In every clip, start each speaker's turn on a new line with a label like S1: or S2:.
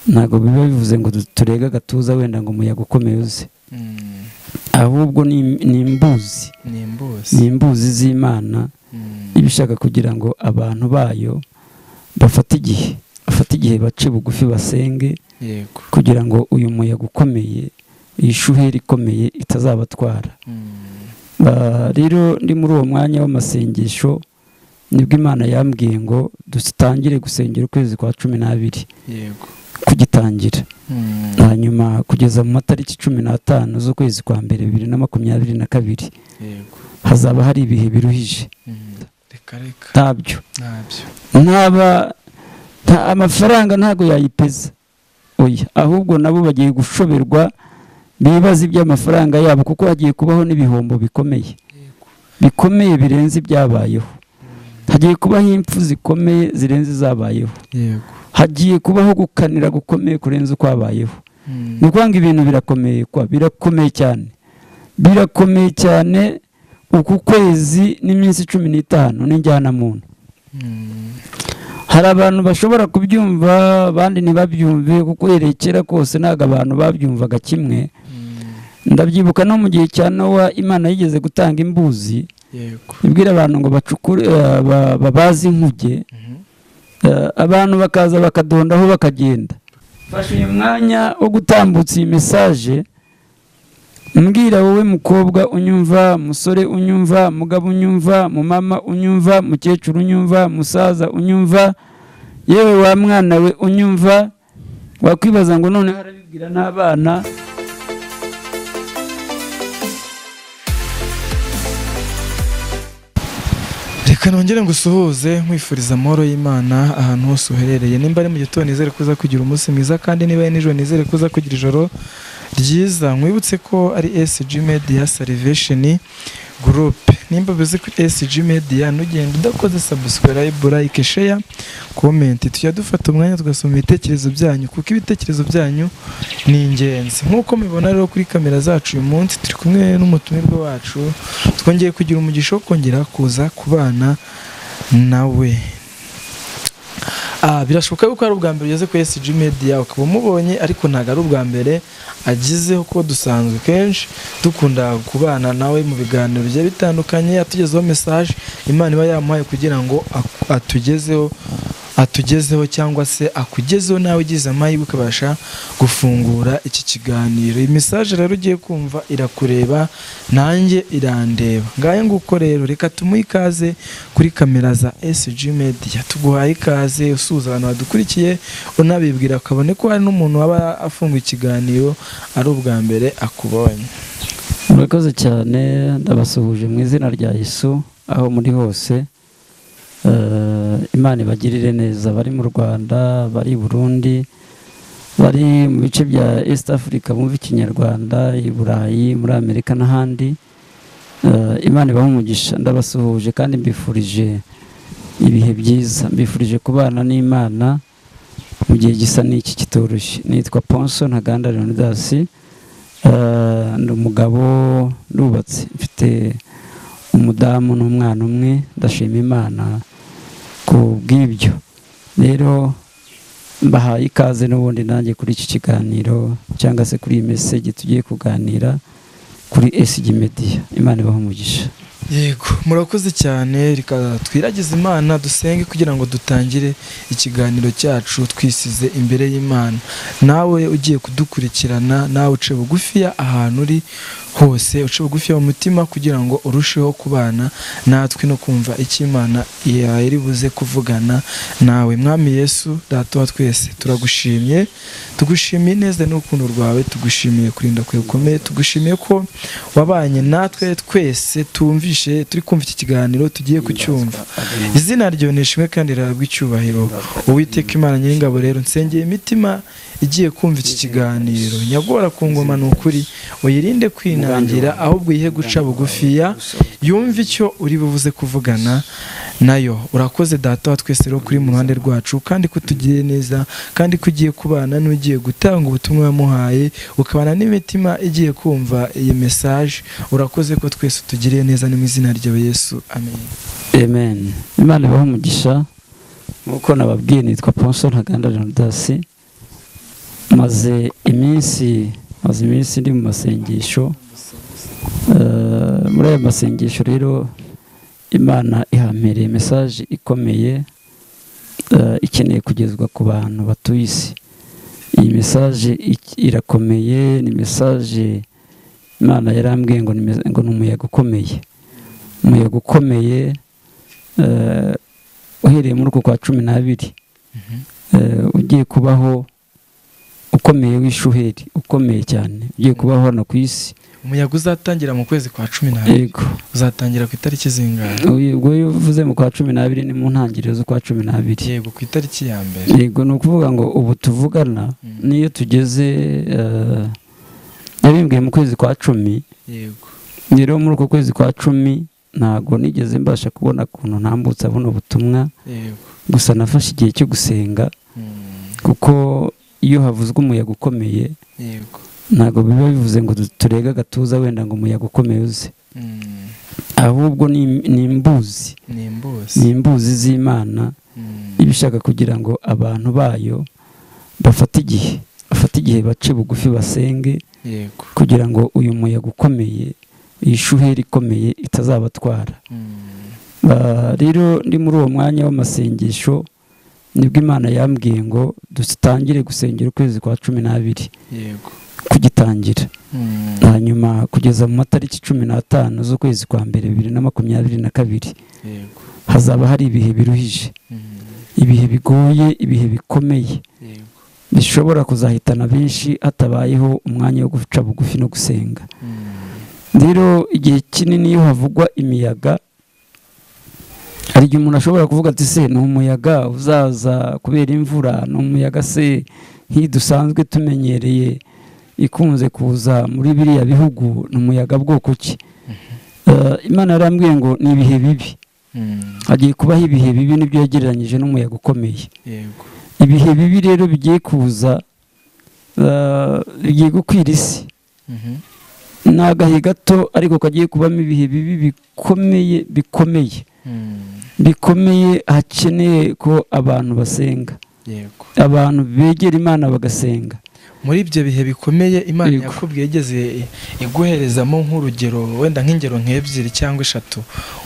S1: Ntabwo biba bivuze ngo turege agatuza wenda ngo umuyaga ukomeye uze, ahubwo ni imbuzi, ni imbuzi z'Imana ibishaka kugira ngo abantu bayo bafate igihe bace bugufi basenge, kugira ngo uyu muyaga ukomeye, iyi shuheri ikomeye itazabatwara. Rero ndi muri uwo mwanya w'amasengesho nibwo Imana yambwiye ngo dutangire gusengera ukwezi kwa 12, kugitangira, hanyuma kugeza mu matariki 15 z'ukwezi kwa mbere 2022 hazaba hari ibihe biruhije. Ntabyo amafaranga ntago yayipeza, oya, ahubwo nabo bagiye gushoberwa bibaza iby'amafaranga yabo, kuko hagiye kubaho n'ibihombo bikomeye bikomeye birenze ibyabayeho. Hagiye kubaho impfu zikomeye zirenze izabayeho. Hagiye kubaho gukanira gukomeye kurenza ukwabayeho. Ni kwanga ibintu birakomeye, kwa birakomeye cyane, birakomeye cyane. Uku kwezi n'iminsi 15 n'injyana muntu. Hari abantu bashobora kubyumva abandi ntibabyumve, kuko yerekera kose ntago abantu babyumvaga kimwe. Ndabyibuka no mu gihe cya Nowa Imana yigeze gutanga imbuzi, ibwira abantu ngo bacukure babaze inkuge, abantu bakaza bakadondaho bakagenda. Fashe uyu mwanya wo gutambutsa iyi message mbwira wowe mukobwa unyumva, musore unyumva, mugabo unyumva, mumama unyumva, mukecuru unyumva, musaza unyumva, yewe wa mwana we unyumva, wakwibaza ngo none harabibwira n'abana.
S2: Reka nongere ngusuhuze nkwifuriza amahoro y'Imana ahantu hose uherereye. Nimba ari mu gitondo nizere kuza kugira umunsi mwiza, kandi niba ari nijoro nizere kuza kugira ijoro ryiza. Nkwibutse ko ari SG Media Salvation Group. Nimba bize kuri SG Media nugenda udakoze subscribe, like, share, comment, tujya dufata umwanya tugasoma ibitekerezo byanyu, kuko ibitekerezo byanyu ni ingenzi. Nkuko mubibona rero kuri kamera zacu uyu munsi turi kumwe n'umutumirwa wacu, twongeye kugira umugisha wo kongera kuza kubana nawe. Birashoboka yuko ari ubwa mbere ugeze kuri SG Media ukaba umubonye, ariko ntabwo ari ubwa mbere agizeho, ko dusanzwe kenshi dukunda kubana nawe mu biganiro bigiye bitandukanye, atugezeho message Imana iba yamuhaye kugira ngo atugezeho cyangwa se akugezeho nawe ugize amahirwe ukabasha gufungura iki kiganiro. Iyi message rero ugiye kumva irakureba nanjye irandeba. Ngaye nguko rero reka tumuhe ikaze kuri kamera za SG Media. Tuguhaye ikaze usuhuza abantu badukurikiye, unabibwira akabone ko hari n'umuntu waba afunga ikiganiro ari ubwa mbere akubonye.
S1: Murakoze cyane, ndabasuhuje mu izina rya Yesu aho muri hose. Imana ibagirire neza, bari mu Rwanda, bari Burundi, bari mu bice bya East Africa bumva Ikinyarwanda, i Burayi, muri Amerika n'ahandi. Imana ibahe umugisha. Ndabasuhuje kandi mbifurije ibihe byiza, mbifurije kubana n'Imana mu gihe gisa n'iki kitoroshye. Nitwa Ponso Ntaganda Leonidas, ndi umugabo ndubatse, mfite umudamu n'umwana umwe. Ndashima Imana ku bw'ibyo. Rero mbahaye ikaze n'ubundi nanjye kuri iki kiganiro cyangwa se kuri iyi message tugiye kuganira kuri SG Media. Imana ibahe umugisha.
S2: Yego, murakoze cyane. Reka twiragize Imana dusenge kugira ngo dutangire ikiganiro cyacu twisize imbere y'Imana. Nawe ugiye kudukurikirana, nawe uce bugufiya ahantu uri hose, uce bugufiya mu mutima kugira ngo urusheho kubana natwe no kumva icyo Imana iri buze kuvugana nawe. Mwami Yesu Data wa twese, turagushimye, tugushimiye neza n'urukundo rwawe, tugushimiye kurinda kwawe gukomeye, tugushimiye ko wabanye natwe twese tumvishe turi kumva iki kiganiro tugiye kucyumva. Izina ryawe nishimwe kandi rihabwe icyubahiro. Uwiteka Imana Nyiringabo, rero nsengeye imitima igiye kumva iki kiganiro, nyagora ku ngoma ni ukuri, uyirinde kwinangira ahubwo uyihe guca bugufiya, yumve icyo uri buvuze kuvugana nayo. Urakoze Data wa twese rero kuri mu ruhande rwacu, kandi ko tugiye neza, kandi ko ugiye kubana n'ugiye gutanga ubutumwa wamuhaye, ukabana n'imitima igiye kumva iyi message. Urakoze ko twese tugiriye neza, ni mu izina ryawe Yesu, amen.
S1: Amen. Imana ibahe umugisha. Nkuko nababwiye nitwa Ponso Ntaganda Leonidas, Maze iminsi ndi mu masengesho. Muri aya masengesho rero Imana ihampereye message ikomeye ikeneye kugezwa ku bantu batuye isi. Iyi message irakomeye, ni message Imana yarambwiye ngo ni umuyaga ukomeye. Umuyaga ukomeye uhereye muri uku kwa 12 ugiye kubaho ukomeye w'ishuheri, ukomeye cyane, ugiye kubaho hano ku isi.
S2: Umuyaga uzatangira mu kwezi kwa 12.
S1: Yego.
S2: Uzatangira ku itariki zingahe?
S1: Ubwo iyo uvuze mu kwa 12 ni mu ntangiriro z'ukwa 12.
S2: Yego, ku itariki ya mbere.
S1: Yego, ni ukuvuga ngo ubu tuvugana niyo tugeze yabimbwiye mu kwezi kwa 10.
S2: Yego.
S1: Rero muri uko kwezi kwa 10 ntago nigeze mbasha kubona kuntu ntambutsa buno butumwa.
S2: Yego.
S1: Gusa nafashe igihe cyo gusenga kuko iyo havuzwe umuyaga ukomeye,
S2: yego,
S1: ntago biba bivuze ngo turega agatuza wenda ngo umuyaga ukomeye uze. Ahubwo ni imbuzi. Ni imbuzi z'Imana ibishaka kugira ngo abantu bayo bafate igihe bace bugufi basenge.
S2: Yego.
S1: Kugira ngo uyu muyaga ukomeye, iyi shuheri ikomeye itazabatwara. Rero ndi muri uwo mwanya w'amasengesho nibwo Imana yambwiye ngo dutangire gusengera ukwezi kwa 12.
S2: Yego.
S1: Kugitangira. Hanyuma kugeza mu matariki 15 z'ukwezi kwa mbere 2022.
S2: Yego.
S1: Hazaba hari ibihe biruhije. Ibihe bigoye, ibihe bikomeye.
S2: Yego.
S1: Bishobora kuzahitana benshi hatabayeho umwanya wo guca bugufi no gusenga. Rero igihe kinini iyo havugwa imiyaga, hari igihe umuntu ashobora kuvuga ati se ni umuyaga uzaza kubera imvura, ni umuyaga se nk'idusanzwe tumenyereye ikunze kuza muri biriya bihugu, ni umuyaga bwoko ki? Imana yarambwiye ngo ni ibihe bibi. Hagiye kubaho ibihe bibi, nibyo yagereranyije n'umuyaga ukomeye.
S2: Yego.
S1: Ibihe bibi rero bigiye kuza, bigiye gukwira isi. Ni agahe gato ariko kagiye kubamo ibihe bibi bikomeye bikomeye. Bikomeye, hakeneye ko abantu basenga.
S2: Yego.
S1: Abantu begera Imana bagasenga.
S2: Muri ibyo bihe bikomeye Imana yakubwiye igeze iguherezamo nk'urugero, wenda nk'ingero nk'ebyiri cyangwa eshatu,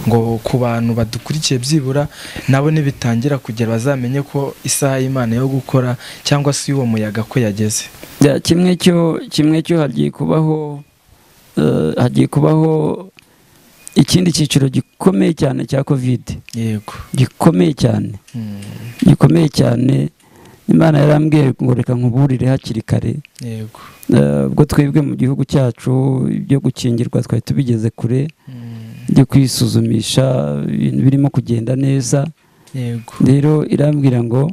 S2: ngo ku bantu badukurikiye byibura nabo nibitangira kugera bazamenye ko isaha y'Imana yo gukora cyangwa se uwo muyaga ko yageze.
S1: Kimwe cyo hagiye kubaho ikindi cyiciro gikomeye cyane cya Covid.
S2: Yego.
S1: Gikomeye cyane. Gikomeye cyane. Imana yarambwiye ngo reka nkuburire hakiri kare.
S2: Yego.
S1: Ubwo twebwe mu gihugu cyacu ibyo gukingirwa twari tubigeze kure, byo kwisuzumisha ibintu birimo kugenda neza.
S2: Yego.
S1: Rero irambwira ngo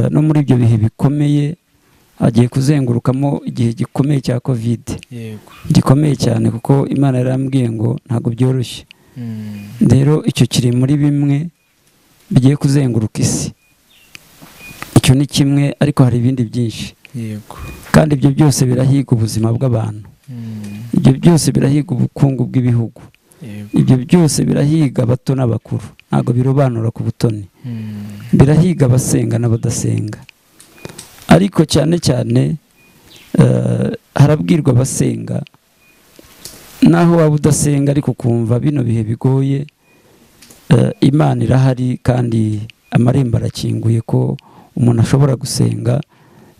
S1: no muri ibyo bihe bikomeye agiye kuzengurukamo igihe gikomeye cya Covid.
S2: Yego.
S1: Gikomeye cyane kuko Imana yarambwiye ngo ntago byoroshye. Rero icyo kiri muri bimwe bigiye kuzenguruka isi. Icyo ni kimwe, ariko hari ibindi byinshi.
S2: Yego.
S1: Kandi ibyo byose birahiga ubuzima bw'abantu. Ibyo byose birahiga ubukungu bw'ibihugu.
S2: Yego.
S1: Ibyo byose birahiga abato n'abakuru. Ntago birobanura ku butoni. Birahiga abasenga n'abadasenga. Ariko cyane cyane harabwirwa abasenga, naho waba udasenga ariko kumva bino bihe bigoye, Imana irahari kandi amarembo arakinguye ko umuntu ashobora gusenga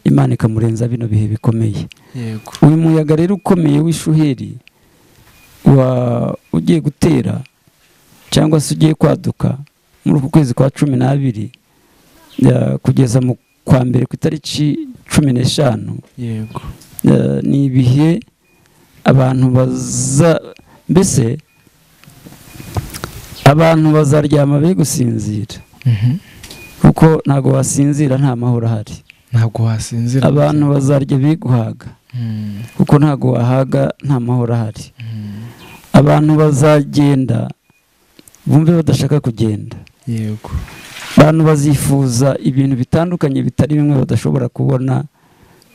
S1: Imana ikamurenza bino bihe bikomeye.
S2: Yego.
S1: Uyu muyaga rero ukomeye w'ishuheri ugiye gutera cyangwa se ugiye kwaduka muri uku kwezi kwa 12 kugeza mu kwa mbere ku itariki 15.
S2: Yego.
S1: Ni ibihe abantu baza, mbese abantu bazaryama be gusinzira. Kuko ntago wasinzira nta mahoro ahari.
S2: Ntago wasinzira.
S1: Abantu bazarya biguhaga. Kuko ntago wahaga nta mahoro ahari. Abantu bazagenda bumve badashaka kugenda.
S2: Yego.
S1: Abantu bazifuza ibintu bitandukanye bitari bimwe badashobora kubona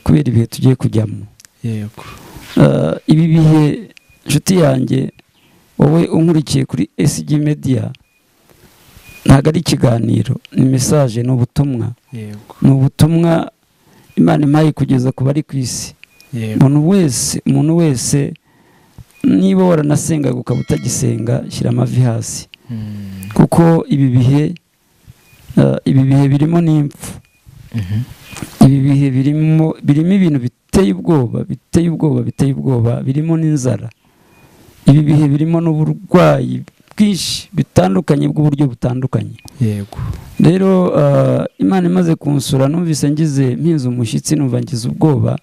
S1: kubera ibihe tugiye kujyamo.
S2: Yego.
S1: Ibi bihe nshuti yanjye wowe unkurikiye kuri SG Media, ntago ari ikiganiro, ni message, ni ubutumwa.
S2: Yego.
S1: Ni ubutumwa Imana impaye kugeza ku bari ku isi. Umuntu wese niba waranasengaga ukaba utagisenga, shyira amavi hasi, kuko ibi bihe birimo n'impfu. Ibi bihe birimo ibintu biteye ubwoba, biteye ubwoba, biteye ubwoba, birimo n'inzara. Ibi bihe birimo n'uburwayi bwinshi bitandukanye bw'uburyo butandukanye.
S2: Yego.
S1: Rero Imana imaze kunsura numvise ngize mpinze umushyitsi, numva ngize ubwoba,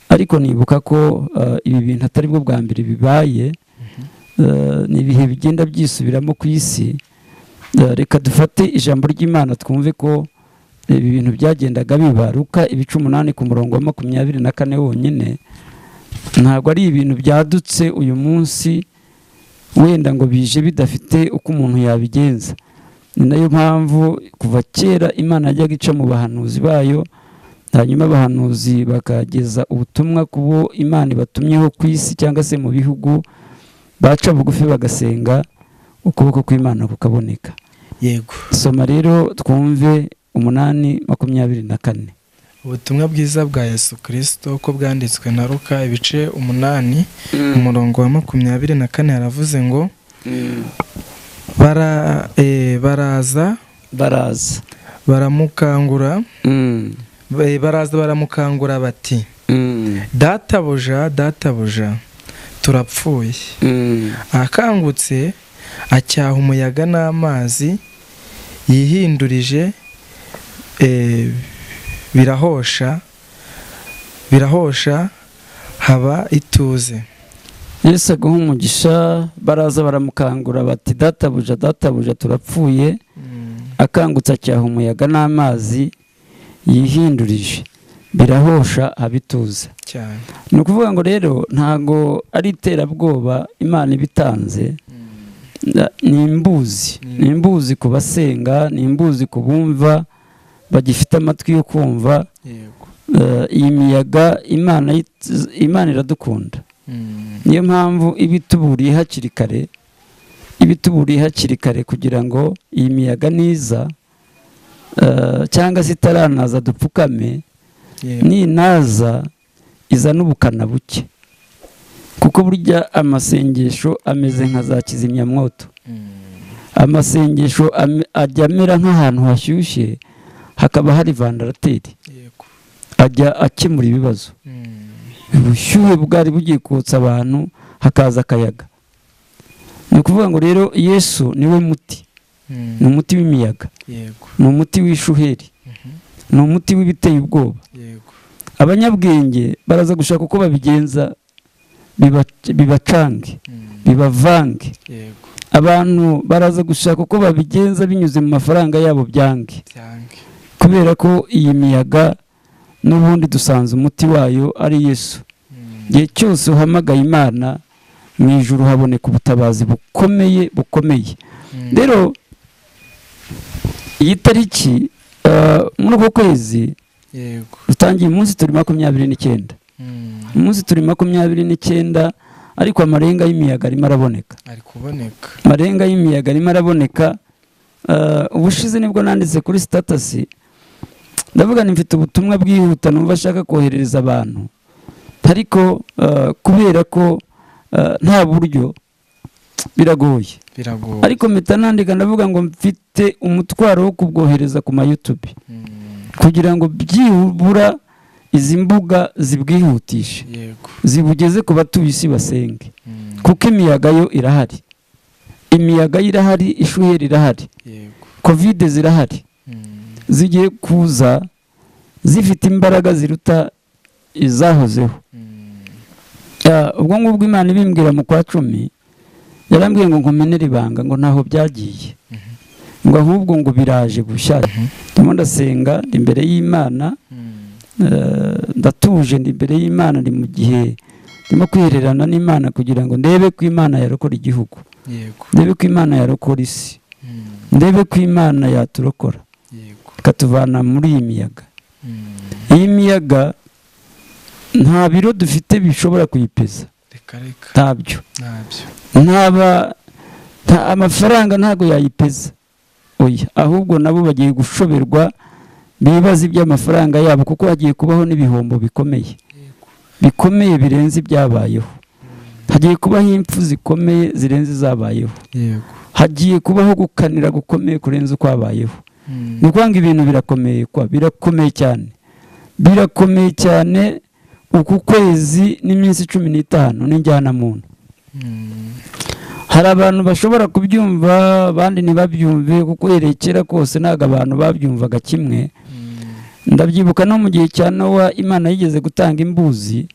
S1: ariko nibuka ko ibi bintu atari bwo bwa mbere bibaye. Ni ibihe bigenda byisubiramo ku isi. Reka dufate ijambo ry'Imana twumve ko ibi bintu byagendaga biba. Luka ibice 8 ku murongo wa 24 wonyine, ntabwo ari ibintu byadutse uyu munsi wenda ngo bije bidafite uko umuntu yabigenza. Ni nayo mpamvu kuva kera Imana yajyaga ica mu bahanuzi bayo, hanyuma abahanuzi bakageza ubutumwa ku bo Imana ibatumyeho ku isi cyangwa se mu bihugu, baca bugufi bagasenga, ukuboko kw'Imana kukaboneka.
S2: Yego.
S1: Soma rero twumve 8:24.
S2: Ubutumwa bwiza bwa Yesu Kristo ko bwanditswe na Luka ibice 8 umurongo wa 24, haravuze ngo baraza baramukangura, baraza baramukangura bati databuja, databuja, turapfuye. Akangutse acyaha umuyaga n'amazi yihindurije, birahosha haba ituze.
S1: Yesu aguha umugisha. Baraza baramukangura bati databuja, databuja, turapfuye. Akangutse acyaha umuyaga n'amazi yihindurije, birahosha haba ituze.
S2: Cyane.
S1: Ni ukuvuga ngo rero ntago ari iterabwoba Imana ibitanze, ni imbuzi, ni imbuzi ku basenga, ni imbuzi ku bumva bagifite amatwi yo kumva. Iyi miyaga Imana iradukunda. Niyo mpamvu ibituburiye hakiri kare, ibituburiye hakiri kare kugira ngo iyi miyaga niza cyangwa se itaranaza dupfukame. Ninaza iza n'ubukana buke, kuko burya amasengesho ameze nka za kizimyamwoto. Amasengesho ajya amera nk'ahantu hashyushye hakaba hari vandarateri, ajya akemura ibibazo. Ubushyuhe bwari bugiye kotsa abantu, hakaza akayaga. Ni ukuvuga ngo rero Yesu niwe muti, ni umuti w'imiyaga, ni umuti w'ishuheri, ni umuti w'ibiteye ubwoba. Abanyabwenge baraza gushaka uko babigenza bibacange, bibavange. Abantu baraza gushaka uko babigenza binyuze mu mafaranga yabo byange, kubera ko iyi miyaga n'ubundi dusanze umuti wayo ari Yesu. Igihe cyose uhamagaye Imana mu ijuru haboneka ubutabazi bukomeye bukomeye. Rero iyi tariki muri uko kwezi dutangiye umunsi turi 29, umunsi turi 29, ariko amarenga y'imiyaga arimo araboneka, amarenga y'imiyaga arimo araboneka. Ubushize nibwo nanditse kuri status ndavuga nti mfite ubutumwa bwihuta numva ashaka koherereza abantu, ariko kubera ko nta buryo biragoye. Ariko mpita nandika ndavuga ngo mfite umutwaro wo kubwohereza ku ma YouTube kugira ngo byibura izi mbuga zibwihutishe, zibugeze ku batuye isi basenge, kuko imiyaga yo irahari, imiyaga irahari, ishuheri irahari, Covid zirahari, zigiye kuza zifite imbaraga ziruta izahozeho. Ubwo ngubwo Imana ibimbwira mu kwa 10, yarambwiye ngo nkomenere ibanga ngo ntaho byagiye, ngo ahubwo ngo biraje gushyashya. Ndimo ndasenga ndi imbere y'Imana, ndatuje ndi imbere y'Imana, ndi mu gihe ndimo kwihererana n'Imana kugira ngo ndebe ko Imana yarokora igihugu, ndebe ko Imana yarokora isi, ndebe ko Imana yaturokora ikatuvana muri iyi miyaga. Iyi miyaga nta biro dufite bishobora kuyipeza, ntabyo, nta amafaranga ntago yayipeza, oya, ahubwo nabo bagiye gushoberwa bibaza iby'amafaranga yabo, kuko hagiye kubaho n'ibihombo bikomeye bikomeye birenze ibyabayeho. Hagiye kubaho impfu zikomeye zirenze izabayeho. Hagiye kubaho gukanira gukomeye kurenza ukwabayeho. Ni ukuvuga ibintu birakomeye, kwa birakomeye cyane, birakomeye cyane. Uku kwezi n'iminsi 15 n'injyana muntu. Hari abantu bashobora kubyumva abandi ntibabyumve, kuko yerekera kose ntago abantu babyumvaga kimwe. Ndabyibuka no mu gihe cya Nowa, Imana yigeze gutanga imbuzi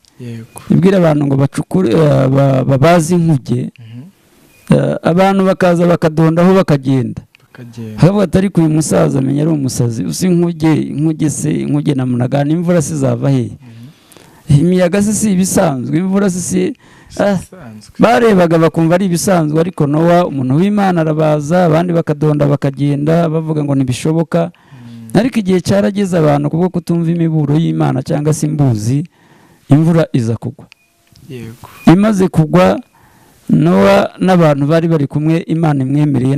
S1: ibwira abantu ngo bacukure babaze inkuge, abantu bakaza bakadondaho bakagenda. Havuga atari ku musaza amenya ari umusazi usi inkuge, inkuge se inkuge na munagana, imvura se zava he? Imiyaga se si ibisanzwe, imvura se si barebaga bakumva ari ibisanzwe. Ariko Nowa umuntu w'Imana arabaza, abandi bakadonda bakagenda bavuga ngo ntibishoboka. Ariko igihe cyarageze abantu kubwo kutumva imiburo y'Imana cyangwa se imbuzi, imvura iza kugwa.
S2: Yego.
S1: Imaze kugwa, Nowa n'abantu bari bari kumwe, Imana imwemereye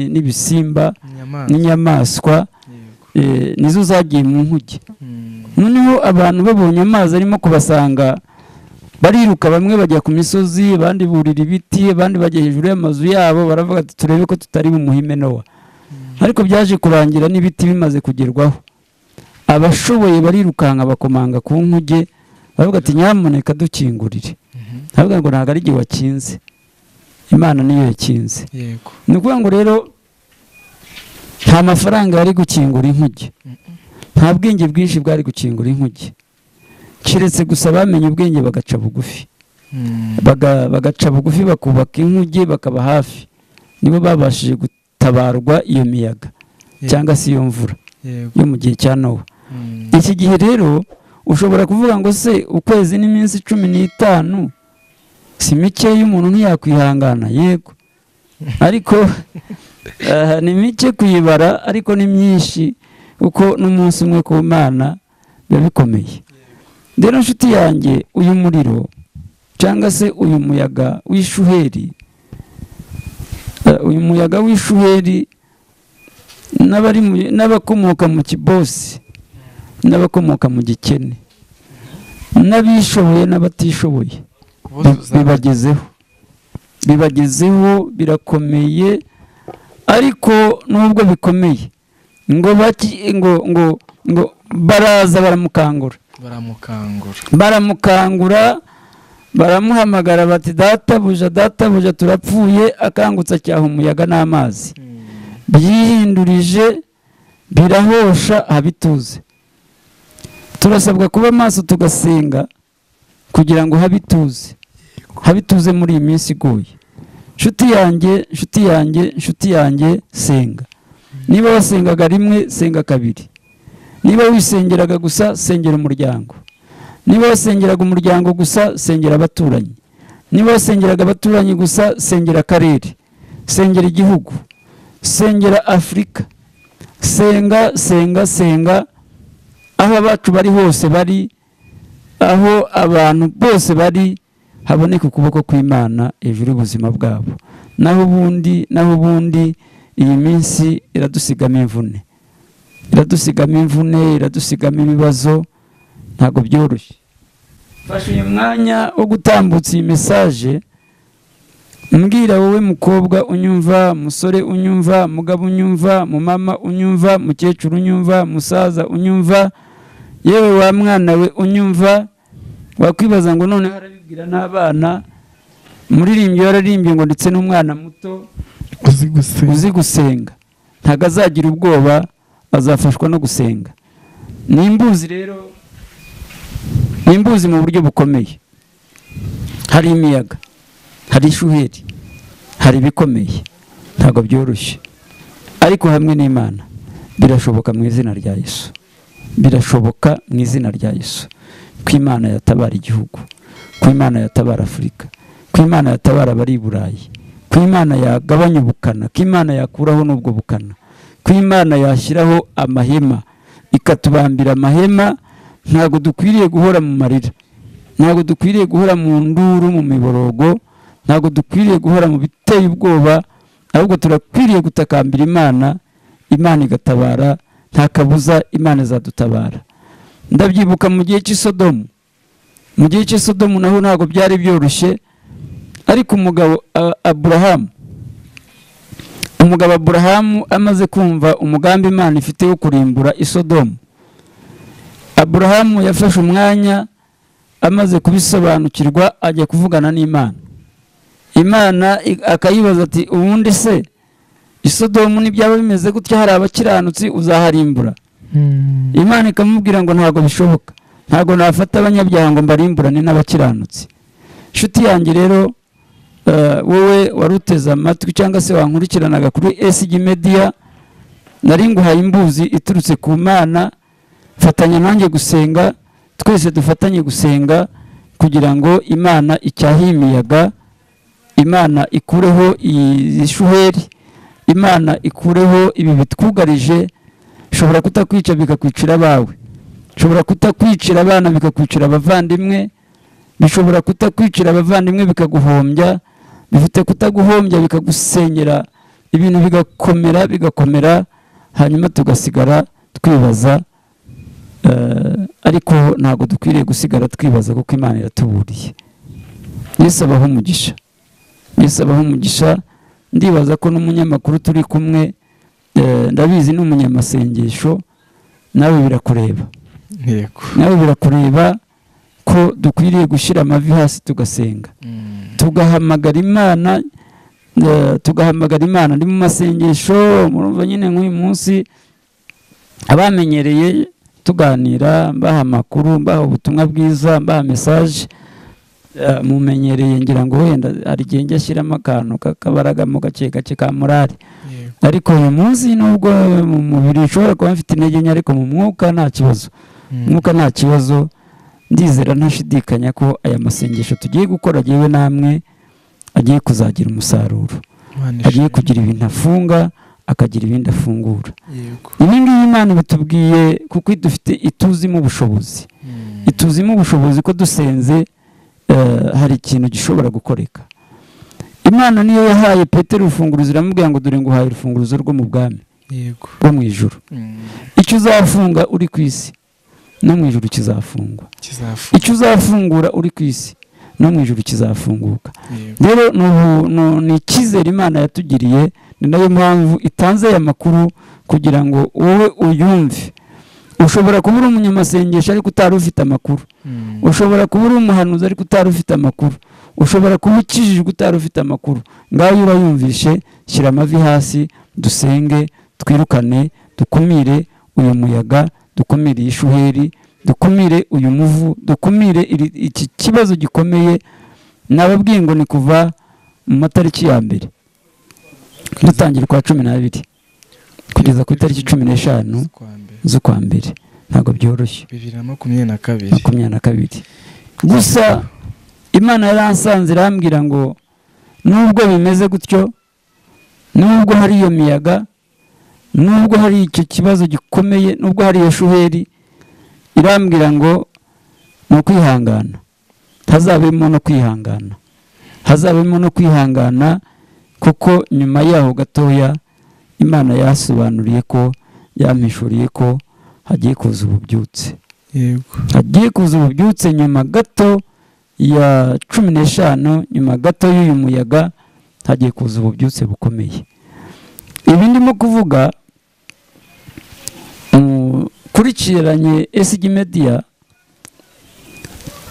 S1: n'ibisimba n'inyamaswa nizo zagiye mu nkuge. Noneho abantu babonye amazi arimo kubasanga bariruka, bamwe bajya ku misozi, abandi burira ibiti, abandi bajya hejuru y'amazu yabo, baravuga ati turebe ko tutari bumuhime Nowa. Ariko byaje kurangira n'ibiti bimaze kugerwaho, abashoboye barirukanka bakomanga ku nkuge, baravuga ati nyamuneka dukingurire. Baravuga ngo ntabwo ari igihe wakinze, Imana niyo yakinze.
S2: Yego.
S1: Ni ukuvuga ngo rero nta mafaranga yari gukingura inkuge, nta bwenge bwinshi bwari gukingura inkuge, keretse gusa bamenye ubwenge bagaca bugufi, bagaca bugufi bakubaka inkuge, bakaba hafi, nibo babashije gutabarwa iyo miyaga cyangwa se iyo mvura yo mu gihe cya Nowa. Iki gihe rero ushobora kuvuga ngo se ukwezi n'iminsi 15 si mike y'umuntu ntiyakwihangana. Yego, ariko ni mike kuyibara, ariko ni myinshi, kuko n'umunsi umwe ku Mana biba bikomeye. Rero nshuti yanjye, uyu muriro cyangwa se uyu muyaga w'ishuheri, uyu muyaga w'ishuheri n'abakomoka mu kibosi, n'abakomoka mu gikene, n'abishoboye n'abatishoboye, bibagezeho, bibagezeho, birakomeye. Ariko nubwo bikomeye, ngo ngo ngo baraza baramukangura, baramukangura, baramuhamagara bati databuja, databuja, turapfuye. Akangutse acyaha umuyaga n'amazi, byihindurije birahosha habituze. Turasabwa kuba maso tugasenga kugira ngo habituze, habituze muri iyi minsi igoye. Nshuti yanjye, nshuti yanjye, nshuti yanjye, senga. Niba wasengaga rimwe, senga kabiri. Niba wisengeraga gusa, sengera umuryango. Niba wasengeraga umuryango gusa, sengera abaturanyi. Niba wasengeraga abaturanyi gusa, sengera akarere, sengera igihugu, sengera Afurika. Senga, senga, senga. Aho abacu bari hose bari, aho abantu bose bari, haboneka ukuboko kw'Imana hejuru y'ubuzima bwabo. Naho ubundi, naho ubundi iyi minsi iradusigamo imvune, iradusigamo imvune, iradusigamo ibibazo, ntabwo byoroshye. Mfashe uyu mwanya wo gutambutsa iyi message mbwira wowe mukobwa unyumva, musore unyumva, mugabo unyumva, mumama unyumva, mukecuru unyumva, musaza unyumva, yewe wa mwana we unyumva. Wakwibaza ngo none arabibwira n'abana, muririmbyi yararimbye ngo ndetse n'umwana muto uzi gusenga ntago azagira ubwoba, azafashwa no gusenga. Ni imbuzi rero, ni imbuzi mu buryo bukomeye. Hari imiyaga, hari ishuheri, hari ibikomeye, ntago byoroshye, ariko hamwe n'Imana birashoboka mu izina rya Yesu. Birashoboka mu izina rya Yesu ko Imana yatabara igihugu, ko Imana yatabara Afurika, ko Imana yatabara abari i Burayi, ko Imana yagabanya ubukana, ko Imana yakuraho n'ubwo bukana, ko Imana yashyiraho amahema, ikatubambira amahema. Ntabwo dukwiriye guhora mu marira, ntabwo dukwiriye guhora mu nduru, mu miborogo, ntabwo dukwiriye guhora mu biteye ubwoba, ahubwo turakwiriye gutakambira Imana, Imana igatabara Nta kabuza Imana izadutabara. Ndabyibuka mu gihe cy'Isodomu, mu gihe cy'Isodomu naho ntabwo byari byoroshye, ariko umugabo Aburahamu, umugabo Aburahamu amaze kumva umugambi Imana ifite wo kurimbura Isodomu, Aburahamu yafashe umwanya amaze kubisobanukirwa ajya kuvugana n'Imana. Imana akayibaza ati ubundi se Isodomu nibyaba bimeze gutya hari abakiranutsi uzaharimbura? Imana ikamubwira ngo ntabwo bishoboka, ntabwo nafata abanyabyaha ngo mbarimburane n'abakiranutsi. Inshuti yanjye rero, wowe waruteze amatwi cyangwa se wankurikiranaga kuri SG Media, nari nguhaye imbuzi iturutse ku Mana. Fatanya nanjye gusenga, twese dufatanye gusenga kugira ngo Imana icyahe imiyaga, Imana ikureho ishuheri, Imana ikureho ibi bitwugarije. Shobora kutakwica bikakwicira abawe, shobora kutakwicira abana bikakwicira abavandimwe, bishobora kutakwicira abavandimwe bikaguhombya, bifite kutaguhombya bikagusenyera, ibintu bigakomera bigakomera, hanyuma tugasigara twibaza. Ariko ntabwo dukwiriye gusigara twibaza kuko Imana iratuburiye. Yesu abahe umugisha, Yesu abahe umugisha. Ndibaza ko n'umunyamakuru turi kumwe, ndabizi ni umunyamasengesho, nawe birakureba.
S2: Yego,
S1: nawe birakureba ko dukwiriye gushyira amavi hasi tugasenga, tugahamagara Imana, tugahamagara Imana. Ndi mu masengesho, murumva nyine nk'uyu munsi abamenyereye tuganira, mbaha amakuru, mbaha ubutumwa bwiza, mbaha message, mumenyereye ngira ngo wenda hari igihe njya ashyiramo akantu k'akabaragamo gake gake ka morale. Ariko uyu munsi nubwo mu mubiri nshobora kuba mfite intege nke, ariko mu mwuka nta kibazo, mwuka nta kibazo. Ndizera ntashidikanya ko aya masengesho tugiye gukora yewe namwe agiye kuzagira umusaruro, agiye kugira ibintu afunga, akagira ibindi afungura. Ibi ngibi Imana bitubwiye kuko idufite, ituzimo ubushobozi, ituzimo ubushobozi ko dusenze hari ikintu gishobora gukoreka. Imana niyo yahaye Petero urufunguzo, iramubwira ngo dore nguhaye urufunguzo rwo mu bwami bwo mu ijuru. Icyo uzafunga uri ku isi no mu ijuru kizafungwa, icyo uzafungura uri ku isi no mu ijuru kizafunguka. Rero ni icyizere Imana yatugiriye, ni nayo mpamvu itanze aya makuru kugira ngo wowe uyumve. Ushobora kuba uri umunyamasengesho ariko utari ufite amakuru, ushobora kuba uri umuhanuzi ariko utari ufite amakuru, ushobora kuba ukijijwe utari ufite amakuru. Ngaho urayumvishe, shyira amavi hasi, dusenge, twirukane, dukumire uyu muyaga, dukumire ishuheri, dukumire uyu muvu, dukumire iki kibazo gikomeye. Nababwiye ngo ni kuva mu matariki ya mbere dutangira kwa 12 kugeza ku itariki 15 z'ukwa mbere. Ntabwo byoroshye, 2022. Gusa Imana yaransanze irambwira ngo nubwo bimeze gutyo, nubwo hari iyo miyaga, nubwo hari icyo kibazo gikomeye, nubwo hari iyo shuheri, irambwira ngo ni ukwihangana, hazabemo no kwihangana, hazabemo no kwihangana, kuko nyuma yaho gatoya Imana yasobanuriye ko, yampishuriye ko hagiye kuza ububyutse.
S2: Yego,
S1: hagiye kuza ububyutse nyuma gato ya 15, nyuma gato y'uyu muyaga hagiye kuza ububyutse bukomeye. Ibi ndimo kuvuga kurikiranye SG Media,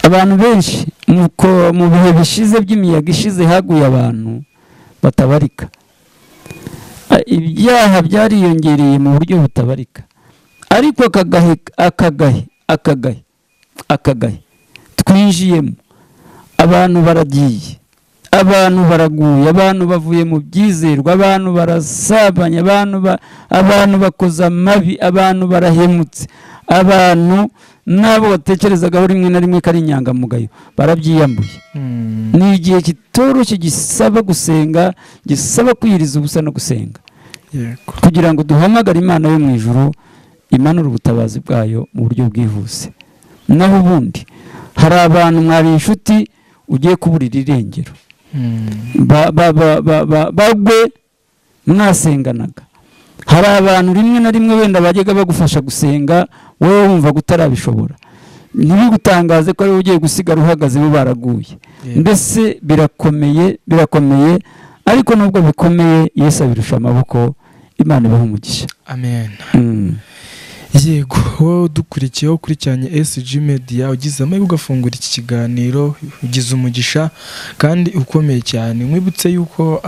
S1: abantu benshi mu bihe bishize by'imiyaga ishize haguye abantu batabarika, ibyaha byariyongereye mu buryo butabarika. Ariko akagahe akagahe akagahe akagahe twinjiyemo, abantu baragiye, abantu baraguye, abantu bavuye mu byizerwa, abantu barasabanye, abantu bakoze amabi, abantu barahemutse, abantu nabo batekerezagaho rimwe na rimwe ko ari inyangamugayo barabyiyambuye. Ni igihe kitoroshye gisaba gusenga, gisaba kwiyiriza ubusa no gusenga, kugira ngo duhamagare Imana yo mu ijuru imanure ubutabazi bwayo mu buryo bwihuse. Naho ubundi hari abantu mwari inshuti ugiye kuburira irengero, bagwe mwasenganaga. Hari abantu rimwe na rimwe wenda bajyaga bagufasha gusenga wowe wumva gutarabishobora, ntibigutangaze ko ari ugiye gusigara uhagaze bo baraguye. Mbese birakomeye, birakomeye, ariko nubwo bikomeye Yesu abirusha amaboko. Imana ibahe umugisha.
S2: Amen. Yego, wowe udukurikiye ukurikiranye SG Media, ugize amahirwe ugafungura iki kiganiro, ugize umugisha kandi ukomeye cyane. Nkwibutse yuko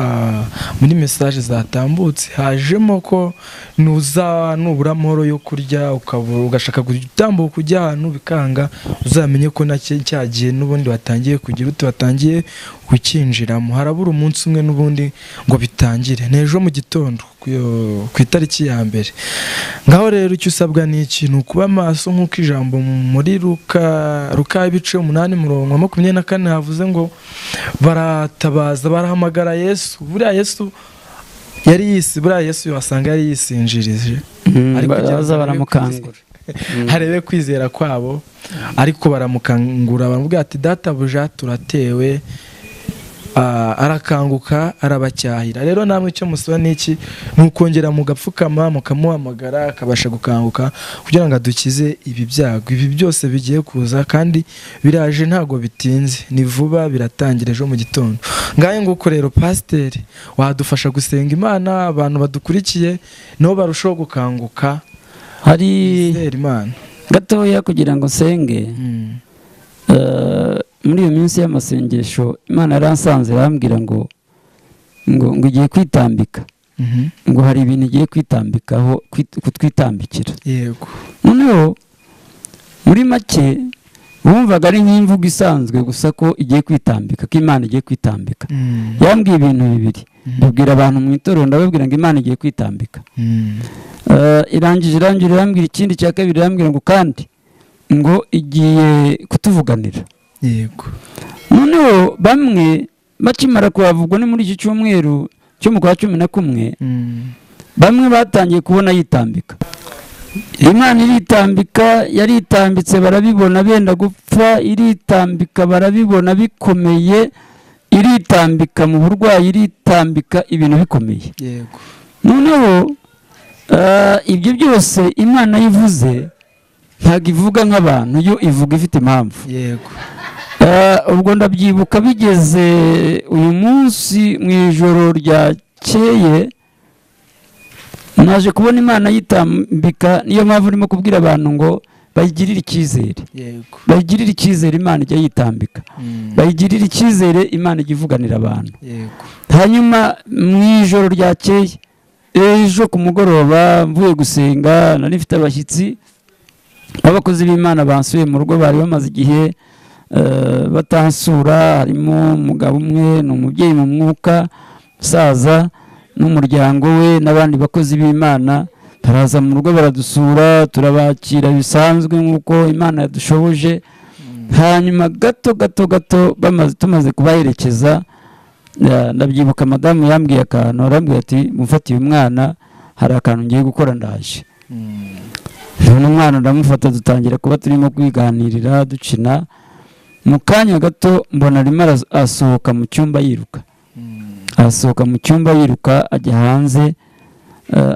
S2: muri message zatambutse hajemo ko nuza nubura amahoro yo kurya ugashaka gutambuka ujya ahantu bikanga, uzamenye ko cyagiye n'ubundi watangiye kugira uti watangiye kukinjiramo. Harabura umunsi umwe n'ubundi ngo bitangire, n'ejo mu gitondo ku itariki ya 1. Ngaho rero icyo usabwa ni ikintu kuba maso, nk'uko ijambo muri Luka ibice 8:24 havuze ngo baratabaza barahamagara Yesu. Buriya Yesu yari yisi, buriya Yesu wasanga yari yisinjirije,
S1: ariko baza baramukangura
S2: harebe kwizera kwabo, ariko baramukangura baramubwira ati databuja turatewe. Arakanguka arabacyahira. Rero namwe icyo musaba niki, nukongera mugapfukama mukamuhamagara akabasha gukanguka kugira ngo adukize ibi byago, ibi byose bigiye kuza kandi biraje, ntago bitinze, ni vuba, biratangira ejo mu gitondo. Ngaye nguko rero pasiteri wadufasha gusenga Imana, abantu badukurikiye nabo barushaho gukanguka.
S1: Hari
S2: Imana
S1: gatoya kugira ngo nsenge. Muri iyo minsi y'amasengesho Imana yaransanze irambwira ngo ngo igiye kwitambika, ngo hari ibintu igiye kwitambikaho, kutwitambikira.
S2: Yego.
S1: Noneho muri make wumvaga ari nk'imvugo isanzwe gusa ko igiye kwitambika, ko Imana igiye kwitambika. Yambwiye ibintu bibiri, ndabwira abantu mu itorero, ndababwira ngo Imana igiye kwitambika. Irangije irambwira ikindi cya kabiri, irambwira ngo kandi ngo igiye kutuvuganira.
S2: Yego.
S1: Noneho bamwe bakimara kuhavugwa ni muri iki cyumweru cyo mu kwa 11, bamwe batangiye kubona yitambika. Imana iritambika, yaritambitse barabibona benda gupfa, iritambika barabibona bikomeye, iritambika mu burwayi, iritambika ibintu bikomeye.
S2: Yego.
S1: Noneho ibyo byose Imana yivuze ntabwo ivuga nk'abantu, yo ivuga ifite impamvu.
S2: Yego.
S1: Ubwo ndabyibuka bigeze uyu munsi mu ijoro ryakeye, naje kubona Imana yitambika. Niyo mpamvu urimo kubwira abantu ngo bayigirire icyizere.
S2: Yego.
S1: Bayigirire icyizere, Imana ijya yitambika. Bayigirire icyizere, Imana ijya ivuganira abantu.
S2: Yego.
S1: Hanyuma mu ijoro ryakeye ejo ku mugoroba mvuye gusenga, nari mfite abashyitsi abakozi b'Imana bansuye mu rugo, bari bamaze igihe batansura. Harimo umugabo umwe, ni umubyeyi mu mwuka, musaza n'umuryango we n'abandi bakozi b'Imana, baraza mu rugo baradusura, turabakira bisanzwe nk'uko Imana yadushoboje. Hanyuma gato gato gato tumaze kubaherekeza, ndabyibuka madamu yambwiye akantu, arambwira ati mufatiye umwana hari akantu ngiye gukora ndaje. None umwana ndamufata dutangira kuba turimo kwiganirira dukina. Mu kanya gato mbona arimo asohoka mu cyumba yiruka, asohoka mu cyumba yiruka ajya hanze,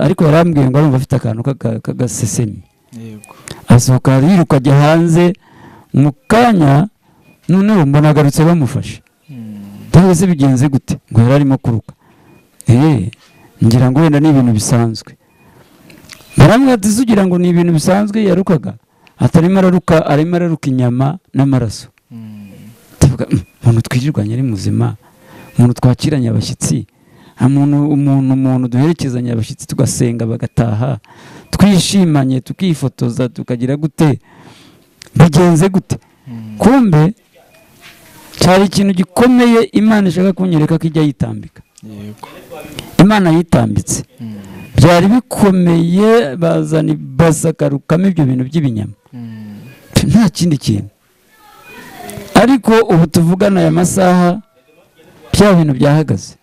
S1: ariko yarambwiye ngo arumva afite akantu k'agasesemi.
S2: Yego.
S1: Asohoka yiruka ajya hanze, mu kanya noneho mbona agarutse bamufashe. Ndabaza bigenze gute, ngo yari arimo kuruka. Ngira ngo wenda ni ibintu bisanzwe. Baramubwira ati ugira ngo ni ibintu bisanzwe yarukaga, atarimo araruka, arimo araruka inyama n'amaraso. Tuvuga umuntu twirirwanye ari muzima, umuntu twakiranye abashyitsi, umuntu duherekezanya abashyitsi tugasenga bagataha, twishimanye tukifotoza tukagira gute, bigenze gute? Kumbe cyari ikintu gikomeye Imana ishaka kunyereka ko ijya yitambika.
S2: Yego.
S1: Imana yitambitse. Byari bikomeye, bazana basakarukamo ibyo bintu by'ibinyama, nta kindi kintu. Ariko ubu tuvugana aya masaha bya bintu byahagaze,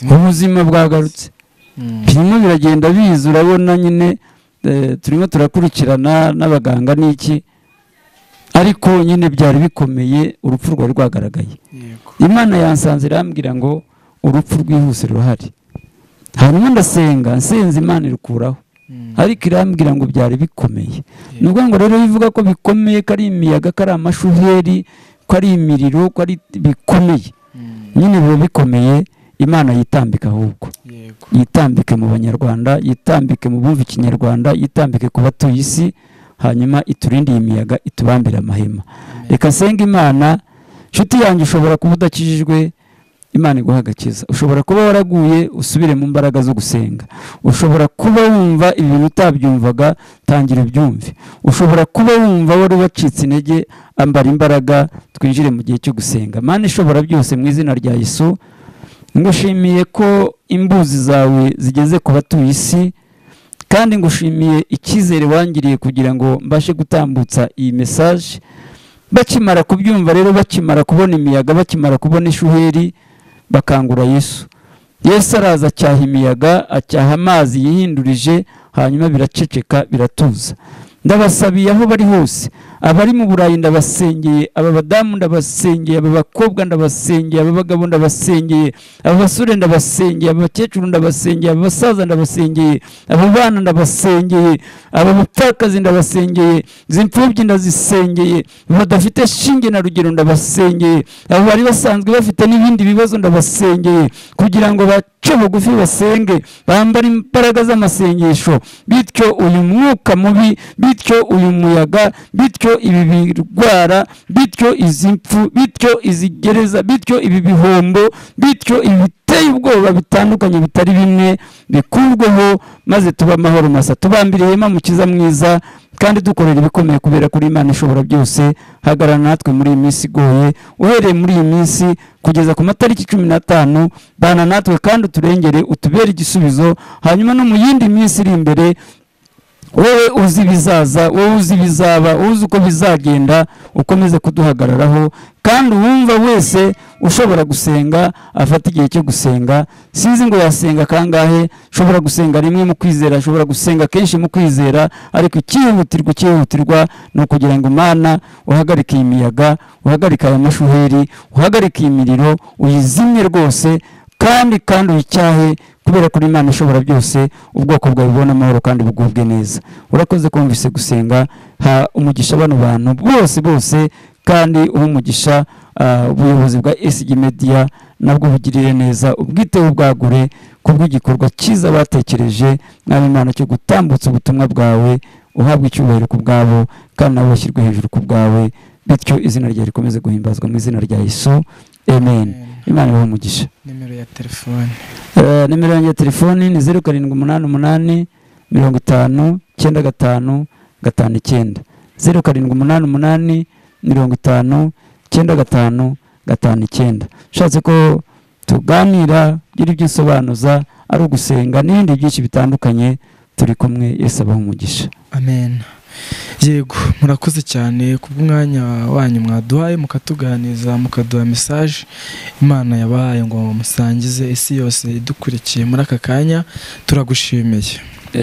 S1: ubuzima bwagarutse, birimo biragenda biza. Urabona nyine turimo turakurikirana n'abaganga n'iki, ariko nyine byari bikomeye, urupfu rwari rwagaragaye. Imana yansanze irambwira ngo urupfu rwihuse rurahari. Hanyuma ndasenga, nsenze Imana irukuraho, ariko irambwira ngo byari bikomeye. Ni ukuvuga ngo rero bivuga ko bikomeye, ko ari imiyaga, ko ari amashuheri, ko ari imiriro, ko ari bikomeye, nyine biba bikomeye. Imana yitambika ahubwo, yitambike mu Banyarwanda, yitambike mu bumva Ikinyarwanda, yitambike ku batuye isi, hanyuma iturinde iyi miyaga, itubambire amahema. Reka nsenga Imana. Nshuti yanjye, ushobora kuba udakijijwe, Imana iguha agakiza. Ushobora kuba waraguye, usubire mu mbaraga zo gusenga. Ushobora kuba wumva ibintu utabyumvaga, tangira ubyumve. Ushobora kuba wumva wari wacitse intege, ambara imbaraga, twinjire mu gihe cyo gusenga. Mana ishobora byose, mu izina rya Yesu, ngushimiye ko imbuzi zawe zigeze ku batuye isi, kandi ngushimiye icyizere wangiriye kugira ngo mbashe gutambutsa iyi message. Bakimara kubyumva rero, bakimara kubona imiyaga, bakimara kubona ishuheri, bakangura Yesu. Yesu araza acyaha imiyaga, acyaha amazi yihindurije, hanyuma biraceceka, biratuza. Ndabasabiye aho bari hose, abari mu Burayi ndabasengeye, aba badamu ndabasengeye, aba bakobwa ndabasengeye, aba bagabo ndabasengeye, aba basore ndabasengeye, aba bakecuru ndabasengeye, aba basaza ndabasengeye, aba bana ndabasengeye, aba bapfakazi ndabasengeye, izi mfubyi ndazisengeye, badafite shinge na rugero ndabasengeye, abo bari basanzwe bafite n'ibindi bibazo ndabasengeye, kugira ngo bace bugufi basenge, bambare imbaraga z'amasengesho, bityo uyu mwuka mubi, bityo uyu muyaga, bityo ibi birwara, bityo izi mpfu, bityo izi gereza, bityo ibi bihombo, bityo ibiteye ubwoba bitandukanye bitari bimwe bikurweho, maze tuba amahoro masa, tubambire ihema Mukiza mwiza, kandi dukorera ibikomeye kubera kuri Imana ishobora byose. Hagarara natwe muri iyi minsi igoye, uhereye muri iyi minsi kugeza ku matariki 15, bana natwe kandi uturengere, utubere igisubizo, hanyuma no mu yindi minsi iri imbere, wowe uzi ibizaza, wowe uzi ibizaba, uzi uko bizagenda, ukomeze kuduhagararaho. Kandi uwumva wese ushobora gusenga afata igihe cyo gusenga. Sinzi ngo yasenga kangahe, ushobora gusenga rimwe mu kwizera, ushobora gusenga kenshi mu kwizera, ariko icyihutirwa ni ukugira ngo Imana uhagarike iyi miyaga, uhagarike aya mashuheri, uhagarike iyi miriro, uyizimye rwose, kandi uyicyahe, kubera kuri Imana ishobora byose, ubwoko bwawe bubone amahoro kandi bugubwe neza. Urakoze kumvise gusenga, ha umugisha bano bantu bose bose, kandi uha umugisha ubuyobozi bwa SG Media, nabwo bugirire neza, ubwiteho bwagure kubw'igikorwa cyiza batekereje, Mwami Imana, cyo gutambutsa ubutumwa bwawe, uhabwe icyubahiro ku bwabo, kandi nabo bashyirwe hejuru ku bwawe, bityo izina ryawe rikomeze guhimbazwa mu izina rya Yesu. Amen. Imana ibahe umugisha.
S2: Nimero ya telefone.
S1: Nimero yanjye ya telefone ni 0788 50 95 59, 0788 50 95 59. Ushatse ko tuganira, gira ibyo usobanuza, ari ugusenga n'ibindi byinshi bitandukanye, turi kumwe. Yesu abahe umugisha.
S2: Amen. Yego, murakoze cyane kubw'umwanya wanyu mwaduhaye, mukatuganiza, mukaduha message Imana yabahaye ngo musangize isi yose idukurikiye muri aka kanya. Turagushimiye.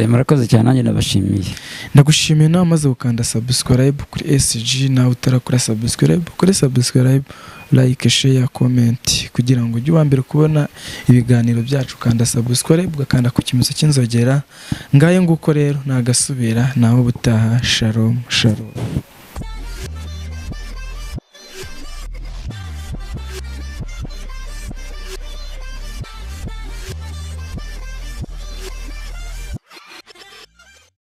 S1: Murakoze cyane, nanjye ndabashimiye.
S2: Ndagushimiye nawe umaze gukanda subscribe kuri SG, nawe utarakora subscribe, kuri subscribe, like, share, comment, kugira ngo ujye uwa mbere kubona ibiganiro byacu. Kanda subscribe, ugakanda ku kimenyetso cy'inzogera. Ngayo nguko rero, nagasubira nawe ubutaha. Shalom, shalom.